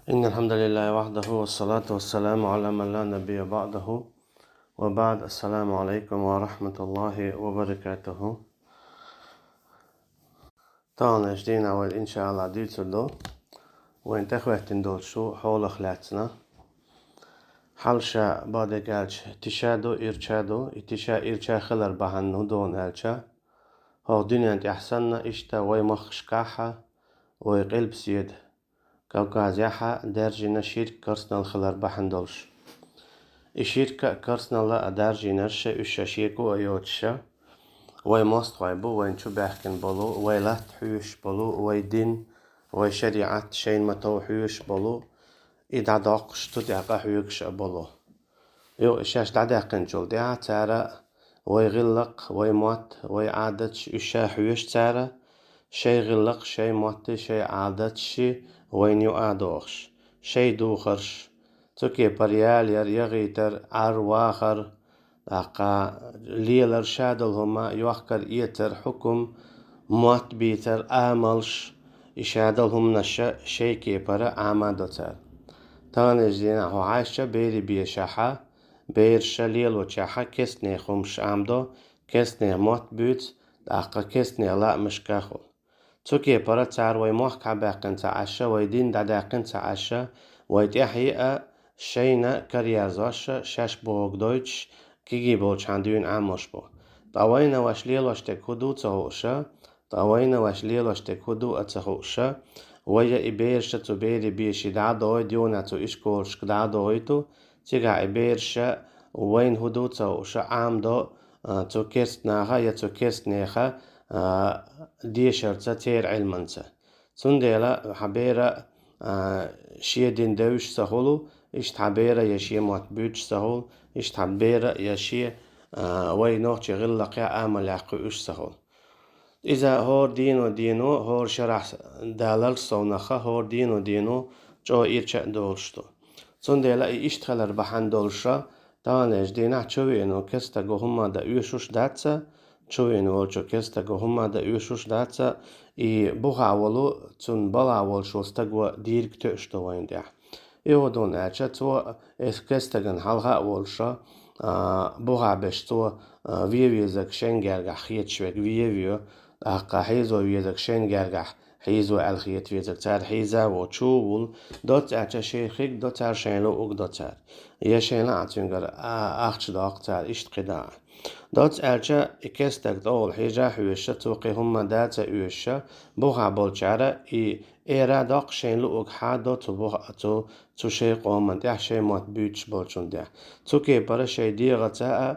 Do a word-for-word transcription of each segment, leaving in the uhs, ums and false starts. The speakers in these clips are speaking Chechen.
إن الحمد لله وحده والصلاة والسلام على من لا نبي بعده وبعد. السلام عليكم ورحمة الله وبركاته. Таханлерча дийнахь вай, иншааллахӀ, дуьйцур ду вайна тӀехӀоьттина долчу хьолах лаьцна. Хьал ша бадигалча тиша ду, ирча ду, и тиша, ирча хилар бахьана хӀун ду аьлча, хӀокху дуьнен тӀехь санна, иштта вай махкашкахь а, вай къилбаседа Кавказехь а даьржина ширк, керстанал хилар бахьана долуш. И ширк а, керстанал а даьржинарш а, уьш ша шеко а йоцуш ша, вай мостагӀий бу, вайна чу баьхкина болу, вай латта хьоьжуш болу, вай дин, вай шариӀат шайна ма-тов хьоьжуш болу, и дӀадоккхуш, цу тӀехь къахьоьгуш а болу. Юха шаьш дӀадаьккхинчул тӀаьхьа цара вай гӀиллакх, вай мотт, вай Ӏадаташ уьш ша хьоьжуш цара, шайн гӀиллакх, шайн мотт, шайн Ӏадаташ вайна юкъа дохуш, шайн духарш, цу кепара ялаяр, яхийтар, Ӏар, вахар, тӀаккха лелар, ша долу хӀума, йохкар, эцар, хьукум, мотт бийцар, амалш, и ша долу хӀуманаш шайн кепара Ӏама до цара. Таханлерчу дийнахь хьо хьаьжча, берийн бешахь а, бераш ша лелочохь а керстанех хӀумаш Ӏамадо, керстанех мотт буьйцу, тӀаккха керстанех лаамашка хуьлу. Цу кепара цара вай мохк хьабаьккхина ца Ӏаш ша, вай дин дӀадаьккхина ца Ӏаш ша, вай тӀаьхье а шайна караерзош ша, шаьш бохург дойтуш, кегий болчхьана дуьйна Ӏамош бу. Ткъа вайна вайша лелош дерг хӀун ду ца хууш ша, ткъа вайна вайша лелош дерг хӀун ду а ца хууш ша, вай я и бераш ша цу берийн беший дӀа а дохуьйту, юха цу ишколашка дӀа а дохуьйту, цигахь и бераш ша вайна хӀун ду ца хууш ша Ӏамадо, а, цу керстанаха я цу керстанеха, а, дешарца, церан Ӏилманца. Цундела хьан бера, а, шен дин девзаш ца хуьлу, иштта хьан бера я шен мотт буьйцуш ца хуьлу, иштта хьан бера я шен, а, вай нохчийн гӀиллакхехь, амалехь кхуьуш ца хуьлу. Иза хӀора дийно-дийно, хӀора шарахь даларш совнаха, хӀора дийно-дийно чӀогӀа ирча а долуш ду. Цундела и иштта хилар бахьана долуш ша, таханлерчу дийнахь чувеано керстаго хӀумма дан оьшуш дац ца, чувеана волчо керстаго хӀумма дан оьшуш дац ца, и бухахь волу, цунна балхахь волуш волу стаго дийриг тоьуш ду вайна тӀехь. И хӀун ду аьлча, цо, эс керстагана хьалха а волуш ша, а, бухахь беш цо, а, вен везарг шен гергахь хеташ верг вен а вен, тӀаккха хьийзо везарг шен гергахь хьийзо аьлла хета везарг цара хьийза а во, чу а вуьллу, доцца аьлча шайна хирг до цара, шайна луъург до цара. Я шайна лаахь цуьнгара, а, ахча доккху цара, иштта кхидӀа а. Доцца аьлча и керстаг тӀехула хьежа а хьоьжуш ша, цо кхин хӀумма дан а ца оьшуш ша, бухахь болчара и эра а доккху, шайна луъург хьа а до цу буха-, цу, цу шайн къоман тӀехь, шайн мотт буьйцуш болчун тӀехь. Цу кепара шайн дегӀаца а,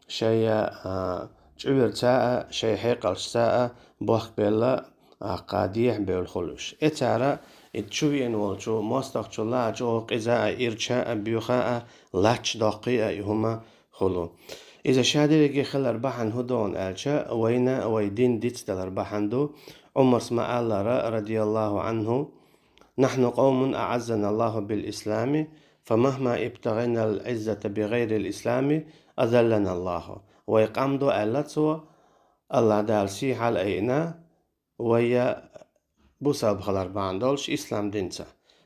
шайн, а, чкъурца а, шайн хьекъалшца а бохк белла, тӀаккха дехьа бевлла хуьлу уьш. Э, цара и чувеана волчу мостагӀчул а чӀогӀа къиза а, ирча а, боьха а, латта доккхий а и хӀума хуьлу. Иза ша дерриге хилар бахьана хӀун ду аьлча, вайна вай дин дицдалар бахьана ду. Ӏумарс ма-аллара, радияллаху Ӏанху: «نحن قوم أعزنا الله بالإسلام، فمهما ابتغينا العزة بغير الإسلام أذلنا الله». Вай къам ду аьлла цо, АллахӀ Дала сий хьалаайина, вай я бусалба хилар бахьана долуш ислам динца.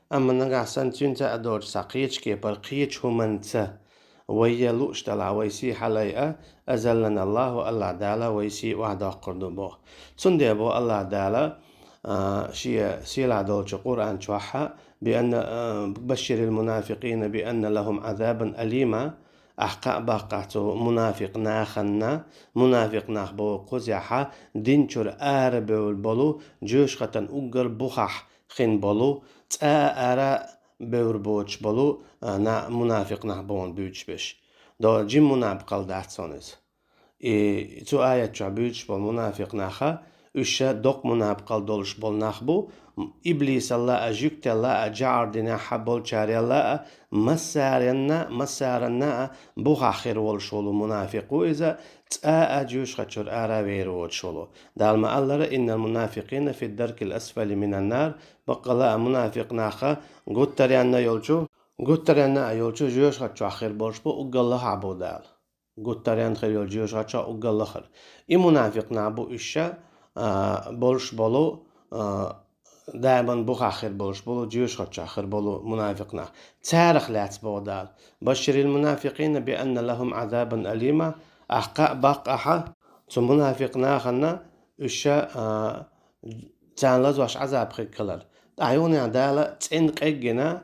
Амма нагахь санна цуьнца а доцуш, цхьа кхечу кепара, кхечу хӀуманца вай я лууш делахь, вай сий хьалаайа, «أذلنا الله», АллахӀ Дала вай сий охьадоккхур ду боху. Цундела боху АллахӀ Дала, а, шен сийлахь долчу Къуръан чохь а: «بأن، а، بشر المنافقين بأن لهم عذابا أليما». Ахь кхаъ баккхахь цу мунафикъ нахана, мунафикъ нах боху кхузахь а, дин чуьра ара бевлла болу, жоьжахатан уггар бухахь хин болу, цкъа а ара бевр боцуш болу, а, на-, мунафикъ нах боху буьйцуш берш. До-, жим мунапкъал дац хьуна иза. И цу аят чохь буьйцуш болу мунафикъ наха, уьш ша доккха мунапкъал долуш болу нах бу, иблисалла а, жуьгталла а, жаӀар динехь а болчарелла а, массаренна, массаранна а бухахь хир волуш волу мунафикъ ву иза, цкъа а жоьжахат чуьра ара вер воцуш волу. Дала ма-аллара: «إن المنافقين في الدرك الأسفل من النار», баккъалла а мунафикъ наха гуттаренна йолчу, гуттаренна а йолчу жоьжахат чохь хир болуш бу, уггар лахахь бу Дала. Гуттаренна хир йолу жоьжахат чохь уггар лахара. И мунафикъ нах бу уьш ша, а, болуш болу, а, даиман бухахь хир болуш болу, жоьжахатчохь хир болу мунафикъ нах. Царах лаьцна боху Дала: «Башширил мунафикъина би анна лахум азабан алима». Ахь кхаъ баккха ахьа цу мунафикъ нахана, уьш ша, а, царна лазош Ӏазаб хиг хилар. Ткъа юханехь Дала цӀена къеггина,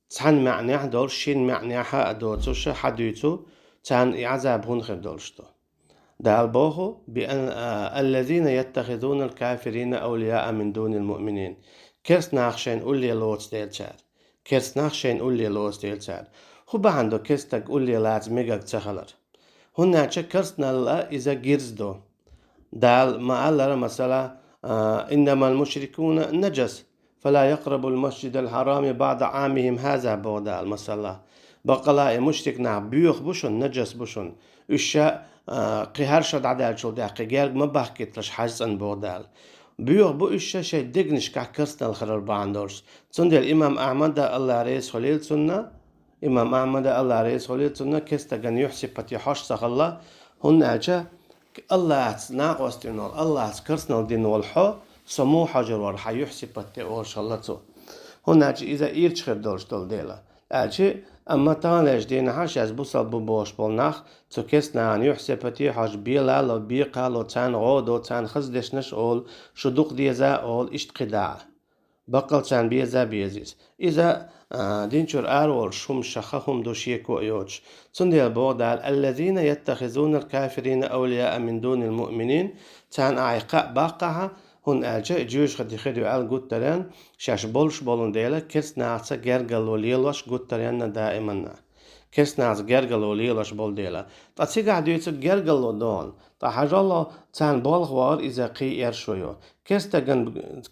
цхьана маьӀнехь долуш, шина маьӀнехь а доцуш, хьадуьйцу, царна и Ӏазаб хӀунда хир долуш ду. Дала боху: «Биан-, а, аллазина яттахизунал кафирина авлияа мин дунил муъминин». Керст нах шайна улле лоцу дела цара. Керст нах шайна улле лоцу дела цара. ХӀун бахьана ду керстаг улле лаца мегаг ца хилар? ХӀунда аьлча керстаналла иза гирз ду. Дала ма-, аллара, масала, а, «Иннамал мушрикуна наджас, фала якърабул масджидал хьарама баъда Ӏамихим хаза», боху Дала, масала. Баккъала и мушрик нах боьха бу шуна, наджас бу шуна. Уьш ша, а, кхин хӀара шо дӀадаьллачул тӀаьхьа кхин герга ма бахкийталаш хьажцӀена, боху Дала. Боьха бу уьш ша шайн дегнашкахь керстанал хилар бахьана долуш. Цундела имам Ахьмада, Алла реза хуьлийла цунна, имам Ахьмада, Алла реза хуьлийла цунна, керстаган юьхь-сипате хьожуш ца хилла, хӀунда аьлча Аллахьца накъост дина волу, Аллахьца керстанал дина волу хьо, со муха хьожур вара хьан юьхь-сипат тӀе олуш хилла цо. ХӀунда аьлча иза ирча хир долуш долу дела. Аьлча, амма таханлерчу дийнахьа шаьш бусалба бу бохуш болу нах цу керстанан юьхь-сипате хьожуш, белало, бекхало, царна гӀо до, царна хаза дешнаш а олу, шу дукха деза а олу, иштта кхидӀа а. Баккъал царна беза а беза иза. Иза, а, дин чуьра араволуш хӀума шаха хӀума ду шеко а йоцуш. Цундела боху Дала: «Аллазина яттахизунал кафирина авлияа мин дунил муъминин». Царна ахьа кхаъ баккха ахьа, хӀунда аьлча и жоьжахати хир ю аьлла гуттаренна, шаьш болуш болун дела, керст нахаца гергарло лелош гуттаренна даиманна. Керст нахаца гергарло лелош болу дела. Ткъа цигахь дуьйцург гергарло догӀу. Ткъа хьажалло, царна болх вахар иза кхин эршо йо. Керстаган,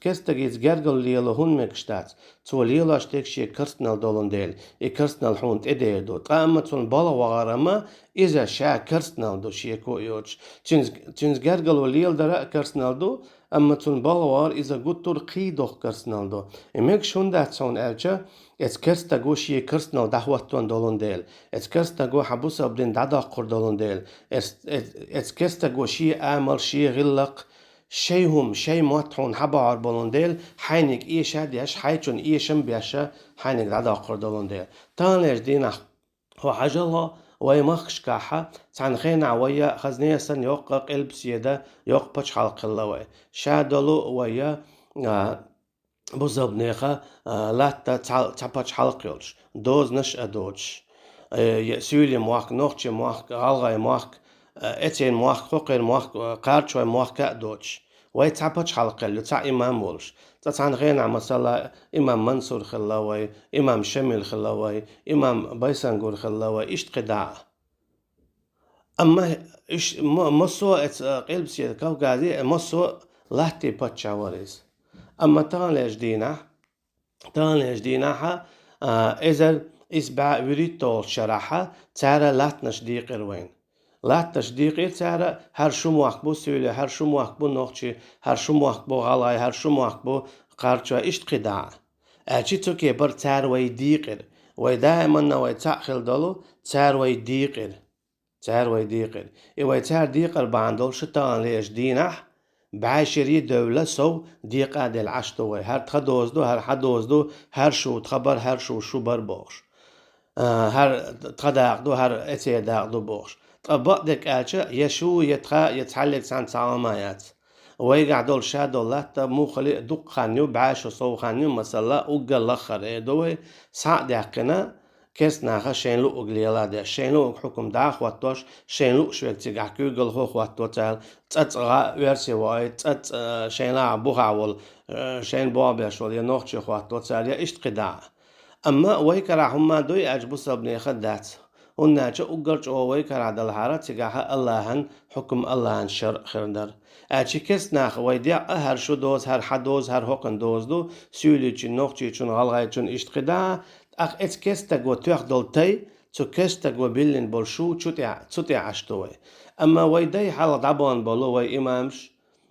керстагица гергарло лело хӀунда мегаш дац? Цо лелош дерг шен керстанал долун дела, и керстанал хьуна тӀедер ду. Ткъа амма цунна балха вахар амма, иза ша керстанал ду, шеко а йоцуш. Цуьнца, цуьнца гергарло леладар а керстанал ду, амма цунна балха вахар иза гуттар а кхин доккха керстанал ду. И мегаш хӀунда дац хьуна аьлча, эцу керстаго шен керстанал дӀахӀоттон долун дела, эцу керстаго хьан бусалба дин дӀадоккхур долун дела, эц-, эц-, эцу керстаго шен амал, шен гӀиллакх, шайн хӀума, шайн мотт хьуна хьабахьор болун дела, хьайниг эша а деш, хьайчунна эшам а беш, хьайниг дӀадоккхур долун дела. Таханлерчу дийнахь хьо хьажалло, вай махкашкахьа, цхьана хенахь вайя хазне а санна йоккха къилбаседа, йоккха пачхьалкх хилла вай. Ша долу вайя, а, бусалбанеха, а, латта цхьа, цхьа пачхьалкх йолуш, дозанаш а доцуш, э, е суьйлийн мохк, нохчийн мохк, гӀалгӀайн мохк, э, эцийн мохк, хӀокхуьн мохк, э, кхарачойн мохк а доцуш. Вай цхьа пачхьалкх хилла ю, цхьа имам волуш. Цкъа цхьана хенахь, масала, имам Мансур хилла вай, имам Шамил хилла вай, имам Байсангур хилла вай, иштта кхидӀа а. Амма уьш ма-, массо а эца, а, къилбаседа Кавказе, а, массо а латтий паччахь вара иза. Амма таханлерчу дийнахь, таханлерчу дийнахьа, а, эзар исс бӀе вуьрхӀитталгӀачу шарахьа цара латтанаш дийкъира вайна. Латтанаш дийкъира цара, хӀара шу мохк бу суьйлий, хӀара шу мохк бу нохчий, хӀара шу мохк бу гӀалгӀай, хӀара шу мохк бу кхарачой, иштта кхидӀа а. Аьлча цу кепара цара вай дийкъира. Вай даиманна вай цхьаъ хила долу, цара вай дийкъира. Цара вай дийкъира. И вай цара дийкъар бахьана долуш таханлерчу дийнахь, бӀе шаре девлла сов декъа а делла Ӏаш ду вай. ХӀара тхан доза ду, хӀара хьан доза ду, хӀара шу тхан бара, хӀара шу шу бара бохуш. А, хӀара тхан дакъа ду, хӀара эцийн дакъа ду бохуш. Ткъа бакъдерг аьлча, я шу, я тхан, я цхьаллиг цхьаьна цхьа Ӏама яц. Вайгахь долу ша долу латта муххале а дукха хан ю, бӀе шо сов хан ю, масала, уггар лаххара эр ду вай, схьа а даьккхина, керст наха шайн луъург лела а деш, шайн луъург хьукум дӀа а хӀоттош, шайн лууш верг цигахь куьйгалхо а хӀотто цара, цӀа-цӀа гӀа а оьрси ваой, цӀа-цӀа, э, шайн лаахь бухахь волу, э, шайна болх беш волу я нохчи хӀотто цара, я иштта кхидӀа а. Амма вай карахь хӀумма дуй аьлча бусалбанеха дац. ХӀунда аьлча уггар чӀогӀа вай карахь далахьара цигахьа Аллахьан хьукум, Аллахьан шарӀ хир дара. Аьлча керст наха вай декъа а хӀара шу доза, хӀара хьан доза, хӀара хӀокхуьн доза ду, суьйличун, нохчичун, гӀалгӀайчун иштта кхидӀа а, тӀаккха эцу керстаго тоьхна долу тай, цу керстаго биллина болу шу чу тӀе, цу тӀе Ӏаш ду вай. Амма вай дай хьалха дӀабахана болу вай имамаш,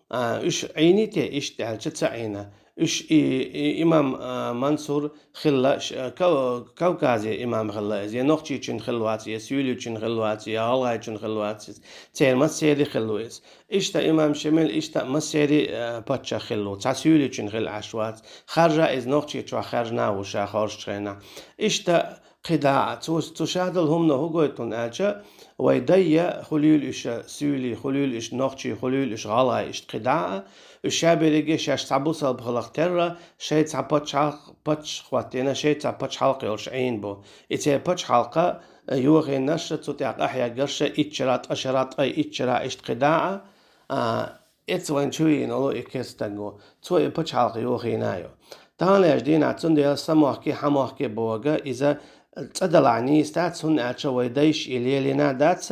а, уьш Ӏийний те иштта аьлча ца Ӏийна. Уьш и, и имам, а, Мансур хилла, ш-, а, Кав-, Кавказе имам хилла иза, я нохчийчун хилла вац, я суьйлийчун хилла вац, я гӀалгӀайчун хилла вац иза. Церан массеран хилла ву иза. Иштта имам Шемал, иштта массеран, а, паччахь хилла ву. Цхьа суьйлийчун хилла Ӏаш вац. Харжа иза нохчийчохь хаьржина ву ша хоржучу хенахь. Иштта кхидӀа а, цо, цу ша долу хӀумано хӀун гойту аьлча, вай дайша хуьлийла уьш суьйлий, хуьлийла уьш нохчий, хуьлийла уьш гӀалгӀай, иштта кхидӀа а, уьш ша берриге шаьш цхьа бусалба хиларх терра, шайн цхьа пачхьалкх-, паччахь хӀоттийна, шайн цхьа пачхьалкх йолуш Ӏийна бу. И церан пачхьалкх а, йохийнарш а, цу тӀехь къахьегарш а, итт шарахь, ткъа шарахь, ткъе итт шарахь, иштта кхидӀа а, а, Эцца вайна чу вийна волу и керста стаг ву. Цо и пачхьалкх йохийна а ю. Таханлерчу дийнахь цундела самохки, хьамохки бохург иза цӀа далахь нийса дац, хӀунда аьлча вай дайша и лелийна а дац,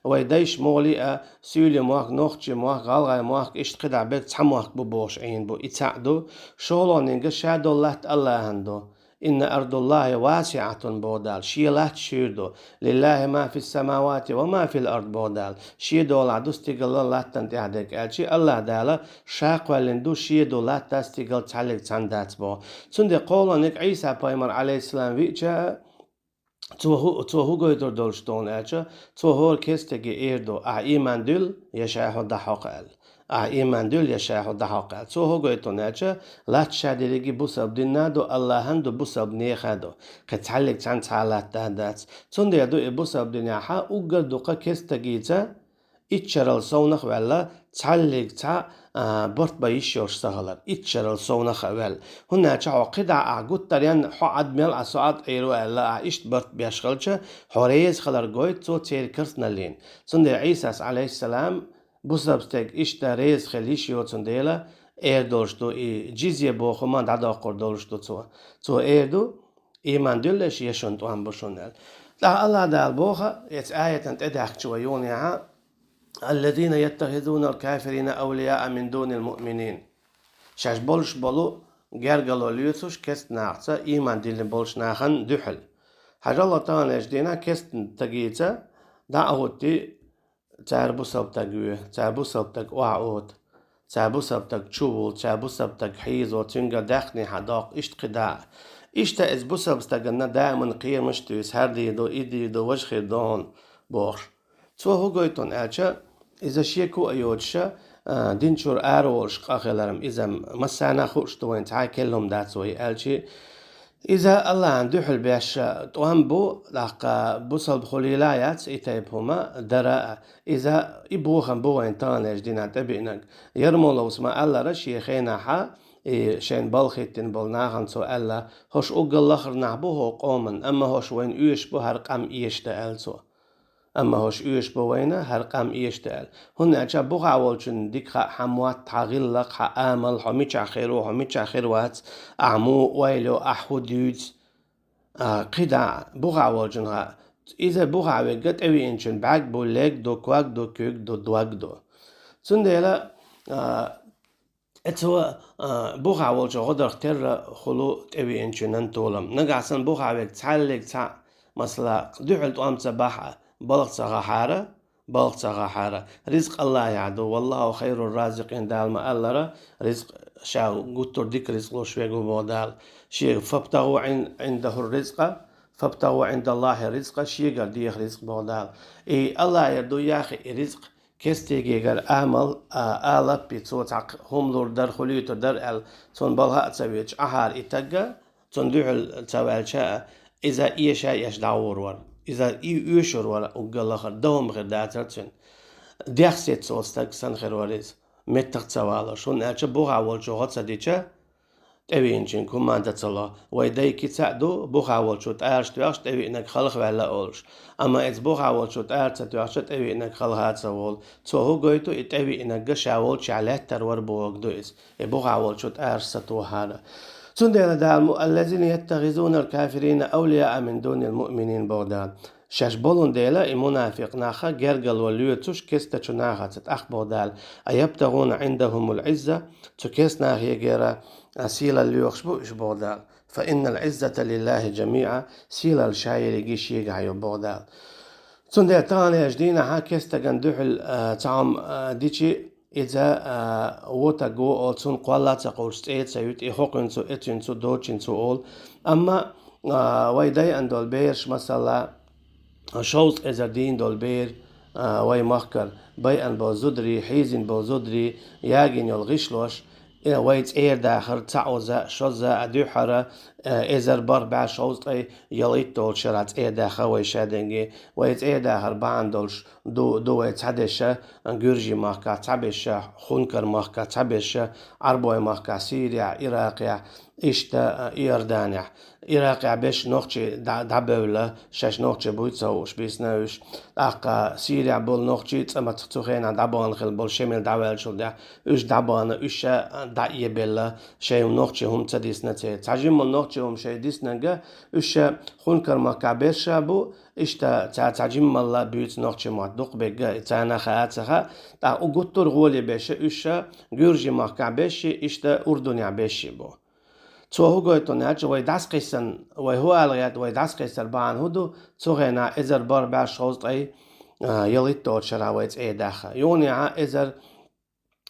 вай дайша муха лиъа, суьйлий мохк, нохчий мохк, гӀалгӀай мохк, иштта кхидӀа берг цхьа мохк бу бохуш Ӏийна бу. И цхьаъ ду, шолгӀаниг ша долу латта АллахӀан ду. «Инна ардуллахӀи васиӀатун», боху Дала, Шен латта шуьйра ду. «ЛиллахӀи ма фис-самавати ва ма фил ард», боху Дала, Шен долахь ду стигалан латтана тӀехь дерг аьлча, АллахӀ Дала Ша кхоьллина ду, Шен ду латта а, стигал а, цхьаллиг цхьаьна дац боху. Цундела кхоалгӀаниг Ӏийса пайхамар, Ӏалайхиссалам, виъча а, цо хӀу-, цо хӀун гойтур долуш ду хьуна аьлча, цо хӀора керстаге эр ду: «Ахьа ийман дуьллу, я ша хьо дӀахьокху», аьлла. «Ахьа ийман дуьллу, я ша хьо дӀахьокху», аьлла. Цо хӀун гойту хьуна аьлча, латта ша дерриге бусалба динна а ду, АллахӀан а ду, бусалба нехан а ду. Кхин цхьаллиг цхьаьна цхьа а латта а дац. Цундела ду и бусалба динехь уггар дукха керстагица итт шарал совнах а ваьлла, цхьаллиг цхьа, а, барт бан йиш йолуш ца хилар, итт шарал совнах а ваьлла. ХӀунда аьлча хьо кхидӀа ахь гуттар а, хьо Ӏад мел Ӏа, со Ӏад Ӏийр ву аьлла, ахь иштта барт беш хилча, хьо реза хилар гойту цо церан керстаналлина. Цундела Ӏийсас, Ӏалайхиссалам, бусалба стаг иштта реза хила йиш йоцун дела, эр долуш ду, и джизья боху хӀума дӀадоккхур долуш ду цо. Цо эр ду: «Ийман дуьллу аша, я шуна тӀом бу шуна», аьлла. ТӀаккха АллахӀ Дала боху, эцу аятан тӀедаьхкича вай юханехьа: «Аллазина яттахизунал кафирина авлияа мин дунил муъминин». Шаьш болуш болу гергарло лоьцуш керста нахаца ийман диллина болчу нахана дуьхьал. Хьажал, таханлерчу дийнахь керста стагица дӀа а хӀуттий, цара бусалба стаг вуьй, цара бусалба стаг охьаоьцу, цара бусалба стаг чувуллу, цара бусалба стаг хьийзо, цуьнгара даьхни хьадоккху, иштта кхидӀа а. Иштта иза бусалба стагана даиман кхерамаш а туьйсу, хӀара дийр ду, и дийр ду, важа хир ду хьуна, бохуш. Цо хӀун гойту хьуна аьлча, иза шеко а йоцуша, а, дин чуьра араволуш къа хилар-м, иза-м массарна а хууш ду вайна, цхьа а керла хӀума дац вай аьлча, иза АллахӀан дуьхьал беш тӀом бу, тӀаккха бусалба хуьлийла а яц и тайпа хӀума дара а. Иза и бохам бу вайна таханлерчу дийнахь тӀебиънарг. Ермоловс ма-аллара шен хенахьа, и шайна балха хӀиттина болу нахана цо аьлла: «ХӀорш уггар лахара нах бу хӀокху къоман, амма хӀорш вайна оьшуш бу хӀара къам эшадан», аьлла цо. «Амма хӀорш оьшуш бу вайна хӀара къам эшадан», аьлла. ХӀунда аьлча бухахь волчунна дика хаьа хьан мотт, хьан гӀиллакх, хьан амал, хьо мичахь хир ву, хьо мичахь хир вац, ахьа муха ойла йо, ахьа хӀун дуьйцу. А, кхидӀа а бухахь волчунна хаьа. Иза бухахь верг тӀевеанчун бӀаьрг бу, лерг ду, ког ду, куьг ду, дог ду. Цундела, а, Э, цо, а, бухахь волчу гӀодарх терра хуьлу тӀевеанчунан толам. Нагахь санна бухахь верг цхьаллиг цхьаъ, масала, дуьхьал тӀом ца бахь а, балха ца гӀахьара, балха ца гӀахьара, ризкъ АллахӀехь ду, «Валлаху хайру разикъин», Дала ма-аллара, ризкъ ша гуттар а дика ризкъ луш верг ву боху Дала. Шега: «ФабтагӀу Ӏин-, Ӏиндаху ризкъа, фабтагӀу ӀиндаллахӀи ризкъа», шегара деха ризкъ боху Дала. И АллахӀера ду яхи и ризкъ, Кестегегара амал, а, алаппи цо цхьа хӀума лур дара, хуьлуьйтур дара аьлла, цунна балха а ца веача, ахьара и тагга, цунна дуьхьал ца ваьлча а, иза эша а еш дӀагӀур вара. Иза и оьшур вара уггар лахара, дан хӀума хир дацара цуьнан. Дехсеццо стаг санна хир вара иза, меттах а ца валош, хӀунда аьлча бухахь волчо гӀо ца дича, тӀевеанчуьнга хӀумма а дан ца ло. Вай дай кица а ду, бухахь волчо тӀараш тоьхча, тӀевеанарг халха ваьлла олуш. Амма иза бухахь волчо тӀара ца тоьхча, тӀевеанарг халха а ца волу. Цо хӀун гойту, и тӀевеанарг ша волчохь лаьттар вара бохург ду иза, и бухахь волчо тӀараш ца тохьара. Цундела Дала мо: «Аллазина яттахизунал кафирина авлияа мин дунил муъминин», боху Дала. Шаьш болун дела, и мунафикъ нах гергарло лоьцуш кестачу нахаца, тӀаккха боху Дала: «АйабтагӀуна Ӏиндахумул Ӏизза», цу кестнахегара, а, сийлалла лоьхуш бу уьш, боху Дала. «Фа иннал Ӏиззата лиллахӀи жамиӀа», сийлалла ша ерриге шегахь ю, боху Дала. Цундела таханлерчу дийнахьа кестаган дуьхьал, а, цхьа хӀума, а, дичи, иза, а, вотаг ву олу, цунна кхолла а ца кхуллуш цӀе а ца юьту, и хӀокхуьнца, эцуьнца, доцучуьнца олу. Амма, а, вай дайъана долу бераш, масала, шовзткъа эзар дийна долу бер, а, вай махкара, байъана болу зударий, хьийзина болу зударий, ягийна йолу гӀишлош, э, вай цӀера дахар цхьа оза, шозза а дуьххьара, э, эзар бархӀ бӀе шовзткъе ялхитталгӀачу шарахь цӀера даха вай шадерриге, вай цӀера дахар бахьана долуш ду, ду вай цхьадерш, гуьржийн махкахь цхьаберш, Хункар махкахь цхьаберш, Ӏарбойн махкахь Сирехь, Иракъехь, иштта, а, Иорданехь. Иракъехь берш нохчий дӀа-, дӀабевлла, шаьш нохчий буй ца хууш бисна уьш. ТӀаккха Сирехь болу нохчий цӀа мацах цу хенахь дӀабахана хилла болу, Шемал дӀаваьллачул тӀаьхьа уьш дӀабахана, уьш ша дӀа а ебелла, шайн нохчийн хӀума ца дисна церан. Цхьа жимма нохчийн хӀума шайн диснарг, уьш ша Хункар махкахь берш а бу, иштта цара цхьа жиммалла буьйцу нохчийн мотт дукхахберг, и царна хаа а ца хаьа, тӀаккха уьш гуттар а гӀоле берш, уьш ша гуьржийн махкахь берш, иштта Урдунехь берш бу. Цо хӀун гойту аьлча, вай дӀасакхиссина, вай хӀун ала гӀерта, вай дӀасакхиссар бахьана хӀун ду, цу хенахь эзар бархӀ бӀе шовзткъе, а, ялхитталгӀачу шарахь вай цӀера даха. Юханехьа эзар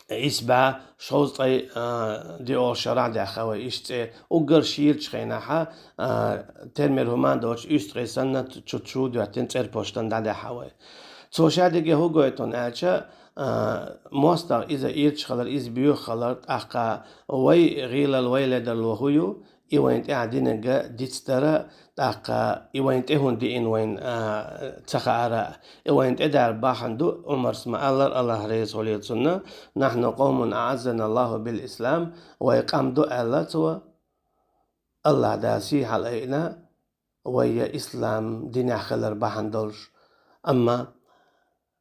исс бӀе шовзткъе, а, диъалгӀачу шарахь даха вай иштта цӀера. Уггар ширачу хенахьа, а, термера хӀума доцуш уьстагӀий санна, чу-, чу доьттина цӀерпоштан дӀадаьхьа вай. Цо шадерриге хӀун гойту аьлча, а, мостагӀа иза ирча хилар, иза боьха хилар, тӀаккха вай гӀийлалла, вай ледарло хӀун ю, и вайна тӀехь динарг дицдара, тӀаккха и вайна тӀе хӀунда диъна вайна, а, ца хаара, и вайна тӀедар бахьана ду, Ӏумарс ма-аллара, АллахӀ реза хуьлийла цунна: «نحن قوم أعزنا الله بالإسلام», вай къам ду аьлла цо, АллахӀ Дала сий хьалаайина, вай я ислам динехь хилар бахьана долуш. Амма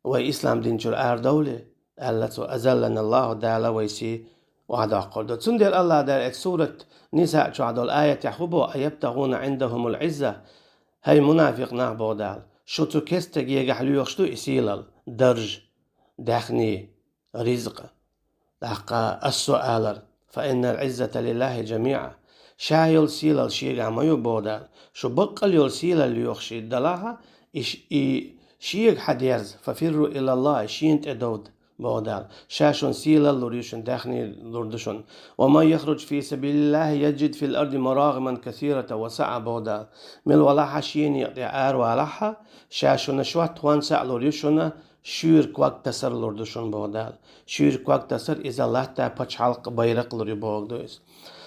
вай ислам дин чуьра арадовлий, аьлла цо, «أذلنا الله», Дала вай сий охьадоккхур ду. Цундела АллахӀ Дала эцу сурат Ниса чохь долу аятехь хӀун боху: «أيبتغون عندهم العزة». ХӀай мунафикъ нах, боху Дала, шу цу керста стегехь лоьхуш ду и сийлалла, дарж, даьхний, ризкъ? ТӀаккха ас со алар: «فإن العزة لله جميعا». Ша йолу сийлалла шегахь ма ю, боху Дала. Шу баккъал йолу сийлалла лоьхуш и далахь, и ш-, и шега хьан дерза, «ففروا إلى الله», шена тӀе довда, боху Дала. Ша шуна сийлалла лур ю, шуна даьхний лур ду шуна. «ومن يخرج في سبيل الله يجد في الأرض مراغما كثيرة وسعة», боху Дала. Мила валахь а, шен некъа тӀе ара валахь а, ша шуна шот хӀонса а лур ю шуна, шуьйра ког тасар лур ду шуна, боху Дала. Шуьйра ког тасар, иза латта пачхьалкх, байракх лур ю бохург ду иза.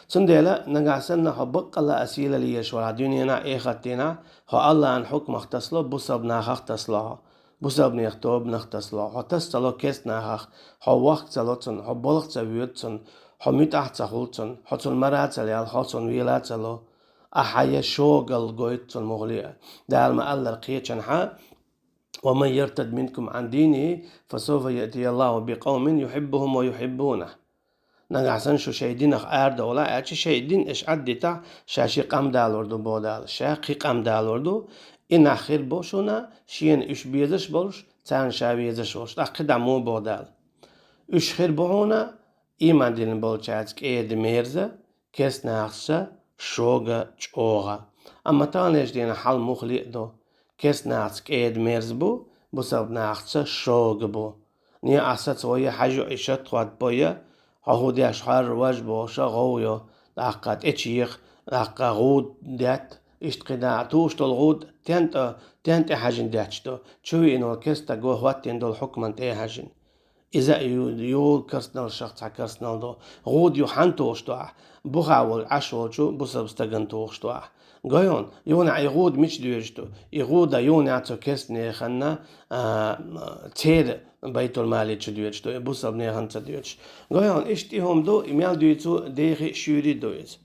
Цундела, нагахь санна хьо баккъалла а сийлалла езаш валахь дуьненахь а, эхартенахь а, хьо АллахӀан хьукмах тасало, бусалба нахах тасало хьо. Бусалбанех тобанах тасало хьо. Хьо тас ца ло керста нахах, хьо вохк ца ло цунна, хьо балха ца воьду цунна, хьо муьтӀахь ца хуьлу цунна, хьо цунна мара ца лелла, хьо цунна вела ца ло. Ахьа я шогал гойту цунна муххале а. Дала ма-аллара кхечанхьа: «ومن يرتد منكم عن دينه فسوف يأتي الله بقوم يحبهم ويحبونه». Нагахь санна шу шайн динах арадовлахь, аьлча шайн дин аша Ӏаддитахь, ша ши къам далур ду, боху Дала. Ша кхин къам далур ду, и нах хир бу шуна, шена уьш безаш болуш, царна ша везаш волуш, тӀаккха кхидӀа мо, боху Дала. Уьш хир бу хьуна, ийман дина болчаьрца кӀеда-мерза, керста нахаца шога, чӀогӀа. Амма таханлерчу дийнахь хьал муххале а ду. Керста нахаца кӀеда-мерза бу, бусалба нахаца шога бу. Некъахь саца вай, хьажа и шатхот бой, хьо хӀун деш, хьоьрра важ бохуш а гӀовгӀа йо, тӀаккха тӀечеха, тӀаккха гӀуда детта, иштта кхидӀа а, тухуш долу гӀуда тен тӀе, тен тӀе хьаьжжина детташ ду, чу веана волу керста стаг хӀоттийна долу хьукман тӀе а хьаьжжина. Иза а ю, ю карсналшах цхьа карснал ду. ГӀуда ю хьанна тухуш ду ахь? Бухахь волу, Ӏаш волчу бусалба стагана тухуш ду ахь. Гой хьуна, юханехь и гӀуда мича доьжуш ду? И гӀуда юханехь цу керстанеханна, а, церан байтулмале чу доьжуш ду, и бусалбанеханна ца доьжуш. Гой хьуна, иштта и хӀума ду, и мел дуьйцу дехи а, шуьйри а ду иза.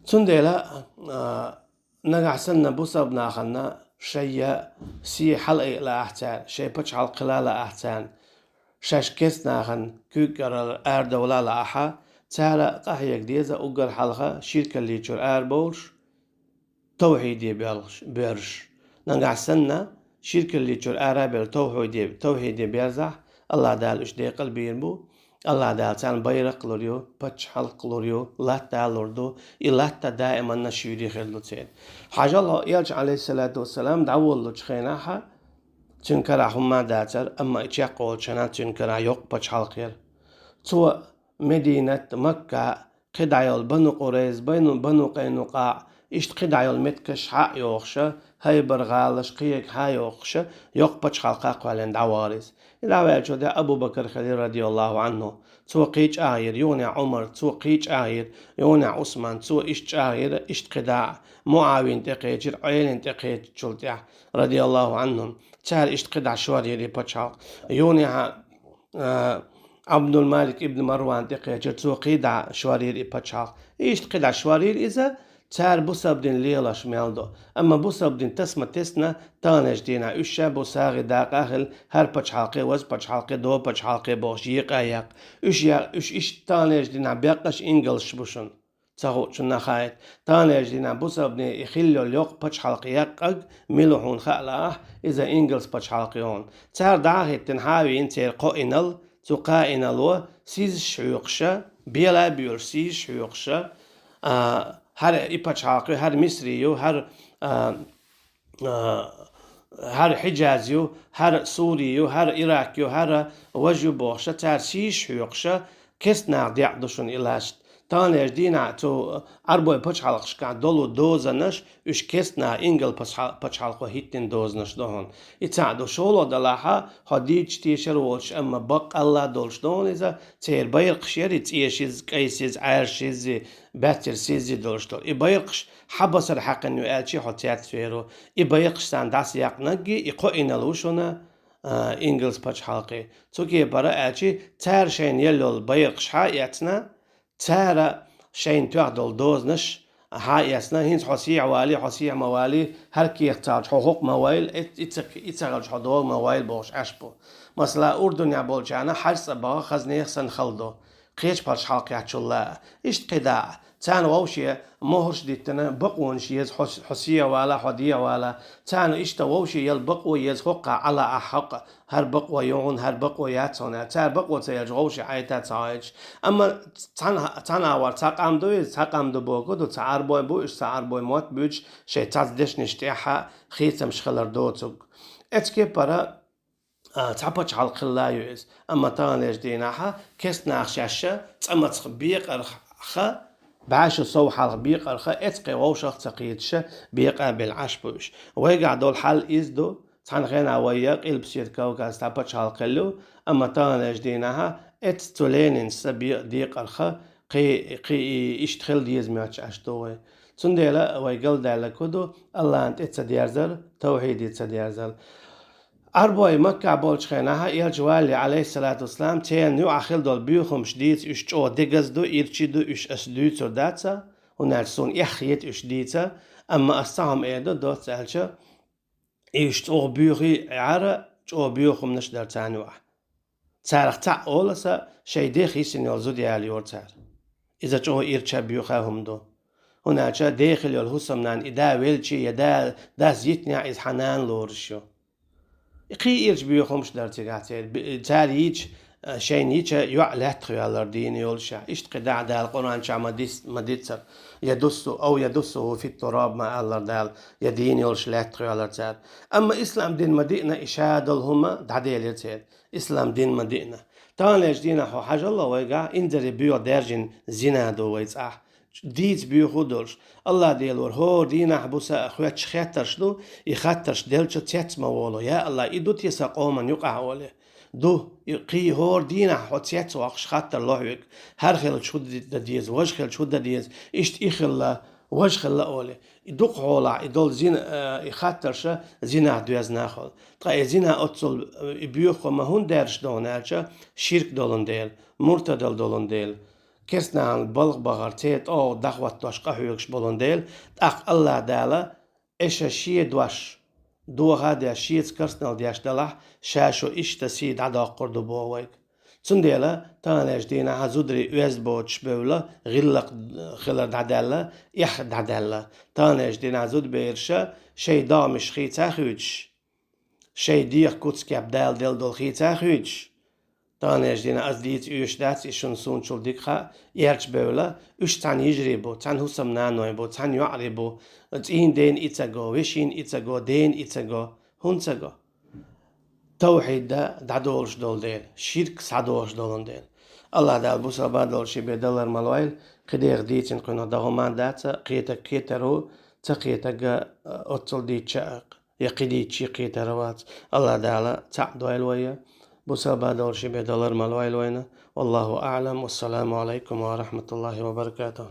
Цундела, а, нагахь санна бусалба нахана шайн сий хьалаайа лаахь цара, шайн пачхьалкх хила лаахь царна, шаьш керста нахана куьйга кӀарара арадовла лаахь, цара къахьега деза уггар хьалха ширкаллин чуьра арабовлуш, тавхьиде боьлхуш, боьрзуш. Нагахь санна ширкаллин чуьра арабевлла тавхьиде, тавхьиде берзахь, АллахӀ Дала уьш декъал бийр бу, АллахӀ Дала царна байракх лур ю, пачхьалкх лур ю, латта лур ду, и латта даиманна шуьйри хир ду церан. Хьажал хьо, Элча, Ӏалайхиссалату вассалам, дӀаволлучу хенахь, цуьнан карахь хӀумма а дацара, амма и чекхволчу хенахь цуьнан карахь йоккха пачхьалкх яра. Цо Мединат, Макка, кхидӀа йолу Бану Къурайз, Бану, Бану Къайнукъаъ, иштта кхидӀа йолу меттигаш схьа а йохуша, ХӀайбар-гӀалаш, кхиерг схьа а йохуша, йоккха пачхьалкх кхоьллина дӀавахара иза. И дӀаваьллачу де Абу Бакр хилира, радияллаху Ӏанху. Цо кхин чӀагӀйира, юханехь Ӏумар, цо кхин чӀагӀйира, юханехь Ӏусман, цо иштта чӀагӀйира, иштта кхидӀа а, МуӀавин тӀекхечира, Ӏелин тӀекхеччул тӀаьхьа, радияллаху Ӏанхум. Цара иштта кхидӀа шорйира и пачхьалкх. Юханехьа, а, Абдул-Малик ибн Марван тӀекхечира, цо кхидӀа шорйира и пачхьалкх. Иштта кхидӀа шорйира иза, цара бусалба дин лелош мел до. Амма бусалба дин тасма тесна, таханлерчу дийнахь уьш ша бу сагӀи дакъа а хилла, хӀара пачхьалкхе, ваза пачхьалкхе, дова пачхьалкхе бохуш екъа а яккха. Уьш я-, уьш иштта таханлерчу дийнахь беккъаш ингалсаш бу шуна. Ца хуучунна хаийта. Таханлерчу дийнахь бусалба дин и хилла йолу йоккха пачхьалкх яккхаг, мила хьуна хаа лаахь, иза ингалс пачхьалкх ю хьуна. Цара дӀа а хӀиттина, хьа а вийна церан кхоинал, цу кхоинало сийсаш хьоькхуша, бела а боьлуш сийсаш хьоькхуша, а, хӀара и пачхьалкх ю, хӀара Мисри ю, хӀара, а, а, хӀара Хьиджаз ю, хӀара Сури ю, хӀара Ирак ю, хӀара важа ю бохуша, цара сийсаш хьоькхуша, керста наха декъ ду шуна и лаьцна. Таханлерчу дийнахь цу Ӏарбойн пачхьалкхашкахь долу дозанаш, уьш керста наха, ингалс пачхьал-, пачхьалкхо хӀиттина дозанаш ду хьуна. И цхьаъ ду, шолгӀа делахь, хьо дийцича тешар а воцуш, амма баккъалла долуш ду хьуна иза, церан байракхаш яра и цӀе шизза, кӀай сизза, Ӏаьржа шизза, баьццара сизза долуш долу. И байракхаш хьан басара хьаькхина ю аьлча, хьо цецвер ву. И байракхаш царна дӀасаяккхинарг и кхоинал ву шуна, а, ингалс пачхьалкхе. Цу кепара аьлча, цара шайна елла йолу байракхаш схьа а эцна, цара шайна тоьхна долу дозанаш схьа а эцна, хӀинца хьо сехьа валий, хьо сехьа ма валий, хӀара кехат ца хилча хьо хӀокху ма вайла, и, и ца, и ца хилча хьо догӀу ма вайла бохуш Ӏаш бу. Масала, Урдунехь болчарна хьаьж цӀа баха хаза нехан санна хала ду. Кхечу пачхьалкхехь чул а. Иштта кхидӀа а. Царна вовше мохӀарш диттина, бакъонаш еза, хьо, хьо сехьа вала, хьо дехьа вала. Царна иштта вовше яла бакъо еза, хӀокхахь Ӏала ахь хьакъ, хӀара бакъо ю хьуна, хӀара бакъо яц хьуна. Цара бакъо ца елча, вовше Ӏайта ца Ӏайча. Амма цхьана, цхьана агӀор цхьа къам ду иза, цхьа къам ду бохург ду, цхьа Ӏарбой бу, уьш цхьа Ӏарбой мотт буьйцуш, шайн цхьацца дешнаш тӀехь хецамаш хилар доцург. Эцу кепара а, цхьа пачхьалкх хилла ю иза. Амма таханлерчу дийнахьа керста наха шаьш цӀа мацах бекъарха, бӀе шо сов хьалха бекъарха, эцу кхин вовшах ца кхеташа, бекъа а белла Ӏаш бу уьш. Вайгахь долу хьал иза ду, цхьана хенахь вай я Къилбаседа Кавказ цхьа пачхьалкх хилла ю, амма таханлерчу дийнахьа эцу цу Ленинца бе-, декъарха, кхин, кхин и иштта хила деза моьттуш Ӏаш ду вай. Цундела вай галдаьлларг хӀун ду, Аллахьан тӀе ца дерзар, тавхьиде ца дерзар. Ӏарбой Маккахь болчу хенахь, элча валале, Ӏалайхиссалату вассалам, церан юкъахь хилла долу буьйхамаш дийца уьш чӀогӀа дегаза ду, ирча ду, уьш ас дуьйцур дац, хӀунда аьлча суна эхь хета уьш дийца, амма ас цхьа хӀума эр ду, доцца аьлча, и уьш чӀогӀа буьйхий Ӏара, чӀогӀа буьйхамнаш дара царна юкъахь. Царах цхьаъ олу аса, шайн дех йисина йолу зуда ялайора цара. Иза чӀогӀа ирча, буьйха хӀума ду. ХӀунда аьлча дехила йолу хӀусамнана и да велча я да, дас йитинехь иза хьан нана лоруш ю. И кхин ирча буьйхамаш дара цигахь церан. Би-, цара йийча, а, шайна йича йоӀ лаьттах йоьллар дийна йолушехь. Иштта кхин дӀа а Дала Къуръан чохь ма дис-, ма дицара. Я дуссу, ау я дуссу фит тураб ма аллара Дала, я дийна йолуш лаьттах йоьллар цара. Амма ислам дин ма диъна и ша долу хӀума дӀаделира церан. Ислам дин ма диъна. Таханлерчу дийнахь хьо хьажалла вайгахь, инзаре боьха даьржина зина ду вай цӀахь. Дийца буьйху долуш. Аллах Делора, хӀора дийнахь буса а хоьттуш хеттарш ду, и хаттарш делча цец ма волу. Я Аллах, и ду те сан къоман юкъахь оле. Ду, и кхий хӀора дийнахь хьо цец воккхуш хаттар ло хьоьга. ХӀара хилча хӀу дан деза, важа хилча хӀу дан деза, иштта и хилла, важа хилла оле. И дукха хьолахь, и долу зина, э, и хаттарша зинах доьзна а хуьлу. Ткъа и зина оццул, э, и боьха хӀума хӀунда даьржаш ду хьуна аьлча, ширк долун дела, муртадал долун дела, керстанахьан балха бахар, церан тӀогӀа дӀахӀоттош къахьоьгуш болун дела, тӀаккха Аллах Дала, эша шен дош доха а деш, шеца керстанал деш далахь, ша шу иштта сий дӀадоккхур ду боху вайга. Цундела таханлерчу дийнахьа зударий оьзда боцуш бевлла, гӀиллакх хилар дӀадаьлла, эхь дӀадаьлла. Таханлерчу дийнахьа зудабераша шайн догӀмаш хийца а хуьйцуш, шайн деха куц-кеп Дала делла долу хийца а хуьйцуш, таханлерчу дийнахьа ас дийца оьшуш дац, и шуна суначул дика хаьа, эрча бевлла, уьш цхьана йижарий бу, цхьана хӀусамнаной бу, цхьана йоӀарий бу, цӀийнан дена и ца го, вешин и ца го, дена и ца го, хӀунда ца го? тавхьид дӀадолуш долу дела, ширк схьадолуш долун дела. Аллах Дала бусалба долуш бен далар ма лойла, кхидерг дийцина кхуьнах дӀахӀума дац, кхетаг кхетар ву, ца кхетаг а, оццул дийцча а, я кхидийцча кхетар вац. Аллах Дала цхьаъ дойла вай, бусалба долуш бен далар ма лойла вайна. Валлаху аӀлам. Вассаламу алайкум ва рахматуллахи ва баракатух.